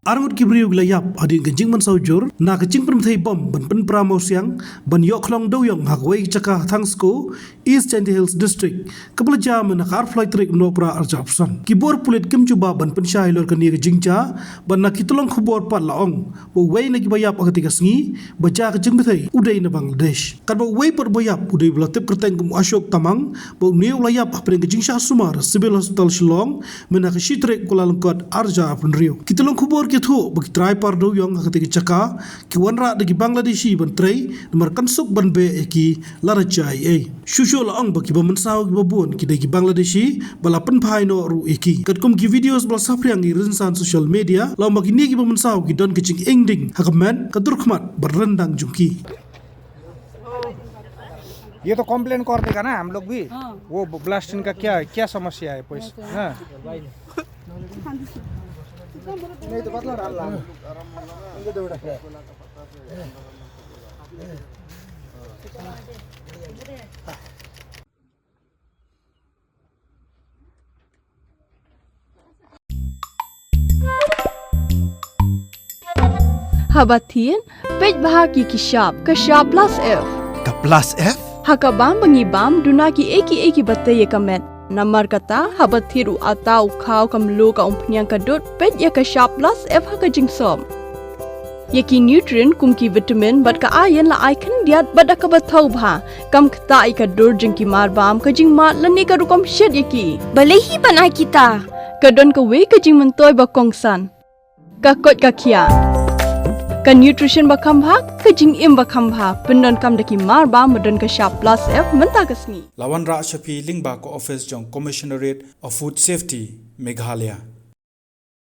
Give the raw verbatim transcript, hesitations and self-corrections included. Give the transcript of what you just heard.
Arngut ki briew ki la ïap hadien ka jingmynsaw jur na ka jingpynbthei bom ban pynpra mawsiang ban ïoh khlong dewiong ha kawei ka jaka ha Thangsko, East Jaintia Hills District, kaba la jia mynne ka arphew lai tarik u Nohprah arhajar arphew san. Ki bor pulit kim jubab ban pynshai halor kane ka jingjia, bad na ki tyllong khubor pat la ong ba uwei na kiba ïap ha katei ka sngi ba jia ka jingbthei u dei na Bangladesh. Katba uwei pat uba ïap u dei uba la tip kyrteng kum u Ashok Tamang, ba une u la ïap hapdeng ka jingshah sumar ha Civil Hospital Shillong mynne ka shi tarik u Kyllalyngkot arhajar arphew hynriew. Ki tyllong khubor ki ïathuh ba ki trai par dewiong ha katei ka jaka ki wanrah da ki Bangladeshi ban trei namar kan suk ban beh ïa ki lada jia ei ei. Shuh shuh la ong ba kiba mynsaw kiba bun ki dei ki Bangladeshi ba la pynphai noh ruh ïa ki. Katkum ki videos ba la saphriang ha ki rynsan social media la ong ba kine kiba mynsaw ki don ka jinging ding ha ka met, ka dur khmat bad ryndang jong ki. ये तो कंप्लेन करने का ना हम लोग भी। हाँ। वो ब्लास्टिंग का क्या, क्या समस्या है, पैसा? हाँ। नहीं तो पतला डाल रहा हूँ। Haba thied, peit bha ïa ki shap, ka shap plus F. Ka plus F? Ha ka bam ba ngi bam, duna kiei kiei kiba tei ïa ka met. Namar kata, haba thied u atta, u khaw, ka mluh, ka umphniang, ka dud, peit ïa ka shap plus F ha ka jingsop. Ïa ki nutrient kum ki vitamin bad ka iron la ai khyndiat bad da kaba thaw bha. Kam ktah ïa ka dur jong ki marbam, ka jingmad lane ka rukom shet ïa ki. Balei hi ban ai kita? Ka don kawei ka jingmyntoi ba kongsan. Ka koit ka khiah. Ka nutrition ba kham bha, ka jingim ba kham bha. Pyndonkam da ki marbam ba don ka shap plus F mynta ka sngi. La wanrah sha phi lyngba ka office jong Commissionerate of Food Safety, Meghalaya.